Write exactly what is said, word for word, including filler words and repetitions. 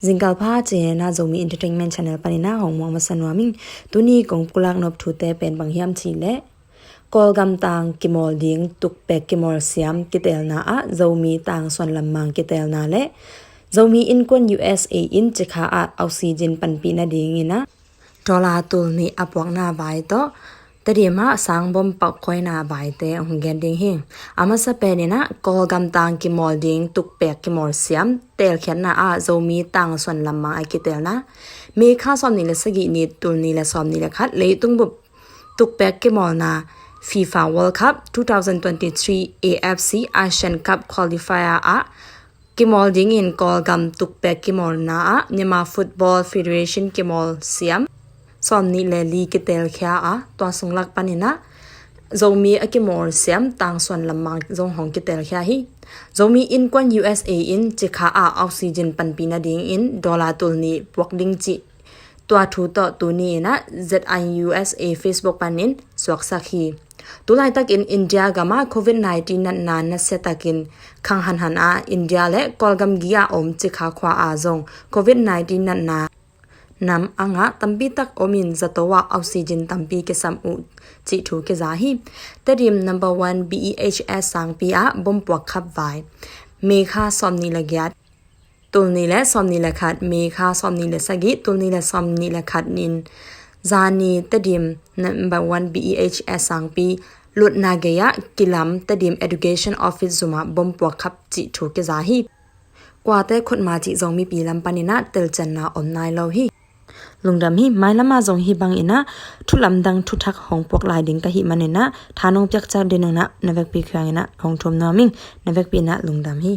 Zingkal pha, ci-in ah Zomi Entertainment Channel panin ah hong muak masa nuam ing. Tuni kong pulak nop thute pen bang hiam cih leh, Kawlgam tang kimawl ding tukpek kimawl siam kiteelna ah Zomi tang suan lammang kiteelna le Zomi innkuan U S A in Cikha ah oxygen panpih nadingin ah dollar tul nih a puakna vai tawh Tedim ah sangbom pakkhuaina vaite hong gen ding hi. A masa penin ah Kawlgam tang kimawl ding tukpek kimawl siam teelkhiatna ah Zomi tang suan lammang a kiteelna, May kha sawmnih le sagih ni, tul nih le sawmnih le khat, leitung bup tukpek kimawlna FIFA World Cup two thousand twenty-three A F C Asian Cup Qualifier ah kimawl dingin Kawlgam tukpek kimawlna ah Myanmar Football Federation kimawl siam sawmnih le li kiteelkhia a, tua sung lak panin ah Zomi a kimawl siam tang suan lammang zong hong kiteelkhia hi. Zomi innkuan U S A in Cikha ah oxygen panpih nadingin dollar tul nih puak ding cih tua thu tawh tuni in ah Z I U S A Facebook panin suaksak hi. Tulaitakin India gam ah covid nineteen natna nasia takin khang hanhan ah India le Kawlgam gi ah om Cikha khua ah zong covid nineteen natna nam a ngah tampi tak om in zato ah oxygen tampi kisam uh cih thu kiza hi. Tedim number one B E H S sangpi ah bom puak khap vai, May kha sawmnih le giat, tul nih le sawmnih le khat, May kha sawmnih le sagih, tul nih le sawmnih le khat nin zani Tedim number one B E H S sangpi lutna gei ah kilam Tedim Education Office zum ah bom puak khap cih thu kiza hi. Kuate khutma cih zong mipi lam panin ah telcianna om nai lo hi. Lungdam hi. Mailam ah zong hih bangin ah thu lamdang thuthak hong puak lai ding ka hih manin ah tha nong piakcak ding nong na, na vekpi khiangin ah hong thum nuam ing. Na vekpi in ah lungdam hi.